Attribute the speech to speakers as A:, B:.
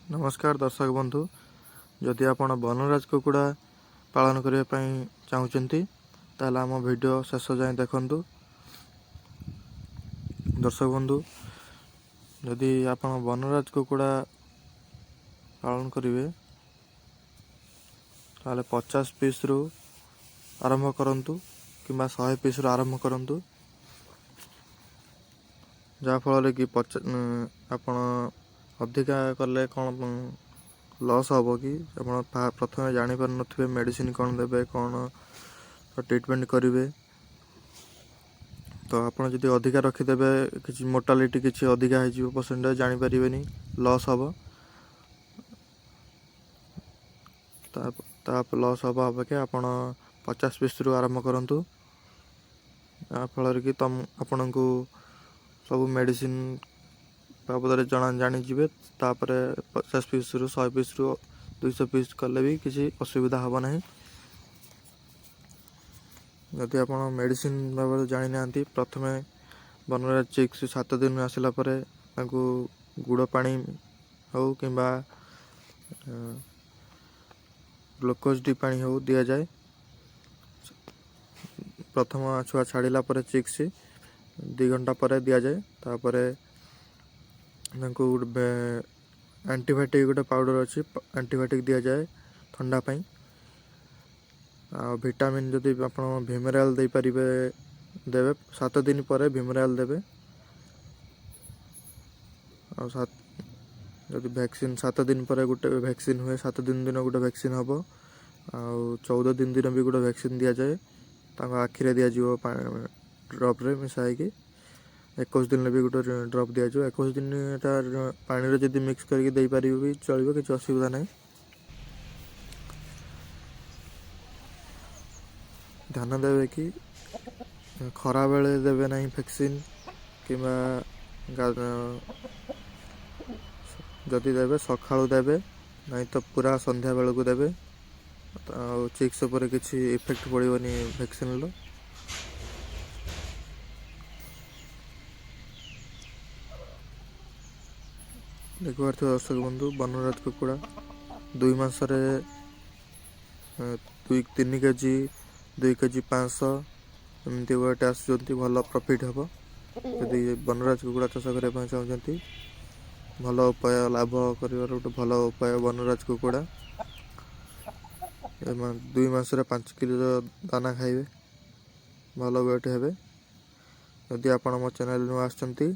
A: ନମସ୍କାର ଦର୍ଶକ ବନ୍ଧୁ, ଯଦି ଆପଣ ବନରାଜ କୁକୁଡ଼ା ପାଳନ କରିବା ପାଇଁ ଚାହୁଁଛନ୍ତି, ତାହେଲେ ଆମ ଭିଡ଼ିଓ ଶେଷ ଯାଏଁ ଦେଖନ୍ତୁ। ଦର୍ଶକ ବନ୍ଧୁ, ଯଦି ଆପଣ ବନରାଜ କୁକୁଡ଼ା ପାଳନ କରିବେ, ତାହେଲେ 50 ପିସ୍ରୁ ଆରମ୍ଭ କରନ୍ତୁ କିମ୍ବା 100 ପିସ୍ରୁ ଆରମ୍ଭ କରନ୍ତୁ, ଯାହାଫଳରେ କି ଆପଣ ଅଧିକା କଲେ କ'ଣ ଲସ୍ ହେବ କି, ଆପଣ ପ୍ରଥମେ ଜାଣିପାରୁନଥିବେ ମେଡ଼ିସିନ କ'ଣ ଦେବେ, କ'ଣ ଟ୍ରିଟମେଣ୍ଟ କରିବେ। ତ ଆପଣ ଯଦି ଅଧିକା ରଖିଦେବେ, କିଛି ମୋର୍ଟାଲିଟି କିଛି ଅଧିକା ହେଇଯିବ ପରସେଣ୍ଟେଜ, ଜାଣିପାରିବେନି, ଲସ୍ ହେବ। ତା ଲସ୍ ହେବା ଅପେକ୍ଷା ଆପଣ 50 ପିସ୍ରୁ ଆରମ୍ଭ କରନ୍ତୁ, ଯାହାଫଳରେ କି ଆପଣଙ୍କୁ ସବୁ ମେଡ଼ିସିନ ବାବଦରେ ଜାଣିଯିବେ। ତାପରେ 50 ପିସ୍ରୁ 100 ପିସ୍ରୁ 200 ପିସ୍ କଲେ ବି କିଛି ଅସୁବିଧା ହେବ ନାହିଁ। ଯଦି ଆପଣ ମେଡ଼ିସିନ ବାବଦରେ ଜାଣିନାହାନ୍ତି, ପ୍ରଥମେ ବନରାଜ ଚିକ୍ସ 7 ଦିନ ଆସିଲା ପରେ ତାଙ୍କୁ ଗୁଡ଼ ପାଣି ହେଉ କିମ୍ବା ଗ୍ଲୁକୋଜ୍ ଡି ପାଣି ହେଉ ଦିଆଯାଏ। ପ୍ରଥମ ଛୁଆ ଛାଡ଼ିଲା ପରେ ଚିକ୍ସ 2 ଘଣ୍ଟା ପରେ ଦିଆଯାଏ। ତାପରେ ତାଙ୍କୁ ଗୋଟେ ଆଣ୍ଟିବାୟୋଟିକ୍ ଗୋଟେ ପାଉଡ଼ର ଅଛି, ଆଣ୍ଟିବାୟୋଟିକ୍ ଦିଆଯାଏ ଥଣ୍ଡା ପାଇଁ। ଆଉ ଭିଟାମିନ୍ ଯଦି ଆପଣ ଭିମେରାଲ୍ ଦେଇପାରିବେ ଦେବେ, 7 ଦିନ ପରେ ଭିମେରାଲ୍ ଦେବେ। ଆଉ ଯଦି ଭ୍ୟାକ୍ସିନ୍ 7 ଦିନ ପରେ ଗୋଟେ ଭ୍ୟାକ୍ସିନ୍ ହୁଏ, 7 ଦିନ ଦିନ ଗୋଟେ ଭ୍ୟାକ୍ସିନ୍ ହେବ। ଆଉ 14 ଦିନ ଦିନ ବି ଗୋଟେ ଭ୍ୟାକ୍ସିନ୍ ଦିଆଯାଏ, ତାଙ୍କ ଆଖିରେ ଦିଆଯିବ ଡ୍ରପ୍ରେ ମିଶା ହେଇକି। 21 ଦିନରେ ବି ଗୋଟେ ଡ୍ରପ୍ ଦିଆଯିବ। 21 ଦିନଟା ପାଣିରେ ଯଦି ମିକ୍ସ କରିକି ଦେଇପାରିବେ ବି ଚଳିବ, କିଛି ଅସୁବିଧା ନାହିଁ। ଧ୍ୟାନ ଦେବେ କି ଖରାବେଳେ ଦେବେ ନାହିଁ ଭ୍ୟାକ୍ସିନ୍, କିମ୍ବା ଯଦି ଦେବେ ସକାଳୁ ଦେବେ, ନାହିଁ ତ ପୁରା ସନ୍ଧ୍ୟା ବେଳକୁ ଦେବେ। ଆଉ ଚିକ୍ସ ଉପରେ କିଛି ଇଫେକ୍ଟ ପଡ଼ିବନି ଭ୍ୟାକ୍ସିନ୍ର। ଦେଖିପାରୁଥିବେ ଦର୍ଶକ ବନ୍ଧୁ, ବନରାଜ କୁକୁଡ଼ା 2 ମାସରେ ଦୁଇ ତିନି କେଜି, 2 କେଜି 500 ଏମିତି ୱେଟ୍ ଆସୁଛନ୍ତି, ଭଲ ପ୍ରଫିଟ୍ ହେବ। ଯଦି ବନରାଜ କୁକୁଡ଼ା ଚାଷ କରିବା ପାଇଁ ଚାହୁଁଛନ୍ତି, ଭଲ ଉପାୟ, ଲାଭ କରିବାର ଗୋଟେ ଭଲ ଉପାୟ ବନରାଜ କୁକୁଡ଼ା। 2 ମାସରେ 5 କିଲୋ ଦାନା ଖାଇବେ, ଭଲ ୱେଟ୍ ହେବେ। ଯଦି ଆପଣ ମୋ ଚ୍ୟାନେଲ୍ ନୂଆ ଆସୁଛନ୍ତି,